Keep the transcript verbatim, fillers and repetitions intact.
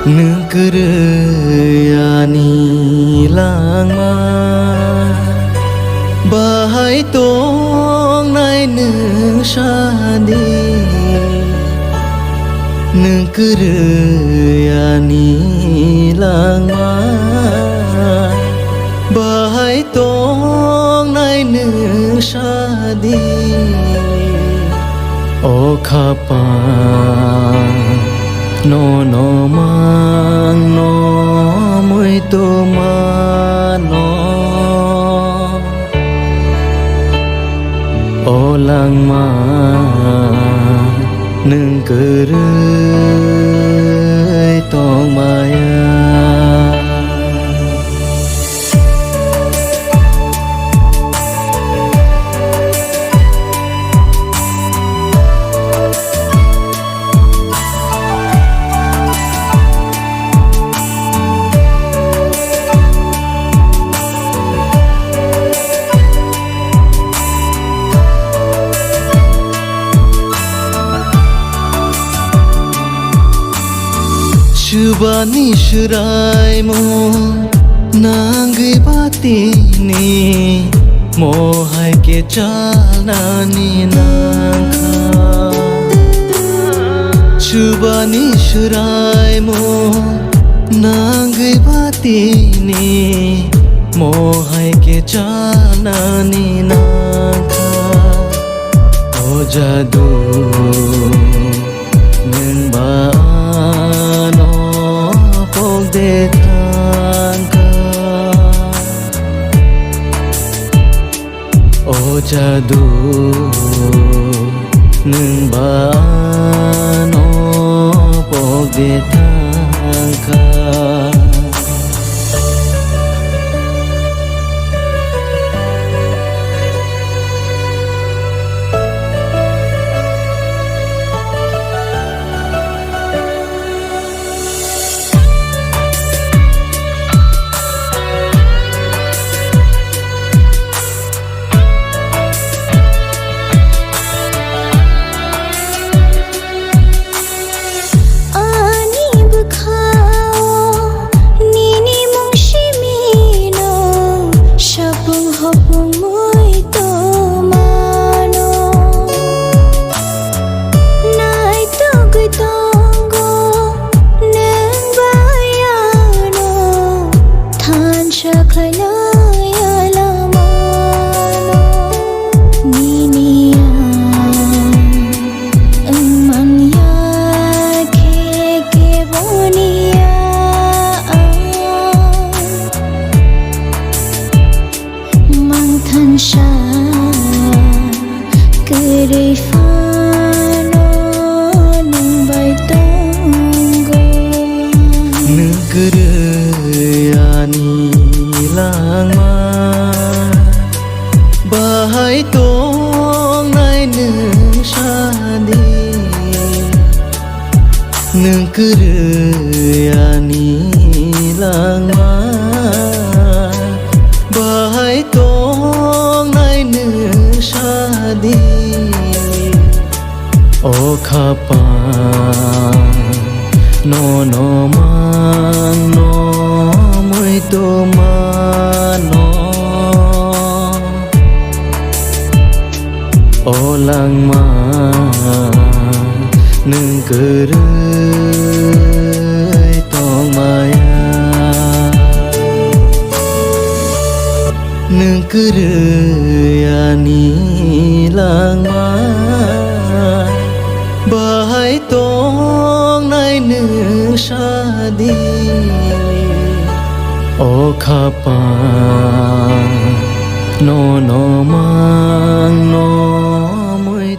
Nwng kwrwi ani langma, bahai tongnai nwng sadi. Nwng kwrwi ani langma, bahai tongnai nwng sadi. O khapang, nono mangno muitu mano. O langma, nwng kwrwi tongmaya. Chubani swraimung nangwi batini, mohai khe chalnani nangkha. Chubani swraimung nangwi batini, mohai khe chalnani nangkha. O jadu, nwng ba ano pok de thangkha. O jadu, nwng ba ano pok de thangkha. Ani bwkhao nini mung simino, sapung hopung mui tongmano. Naitugwi tongo nwng bai ano, thansa khlainai alamano. Nini ang wng manya khe keboni ya ang mangthansa kwrwi phano nwng bai tongo. Nwng kwrwi ani langma, bahai tongnai nwng sadi. Nwng kwrwi ani langma, bahai tongnai nwng sadi. O khapang, nono mangno muitu mano. O langma, nwng kwrwi tongmaya. Nwng kwrwi ani langma, bahai tongnai nwng sadi. O khapang, nono ma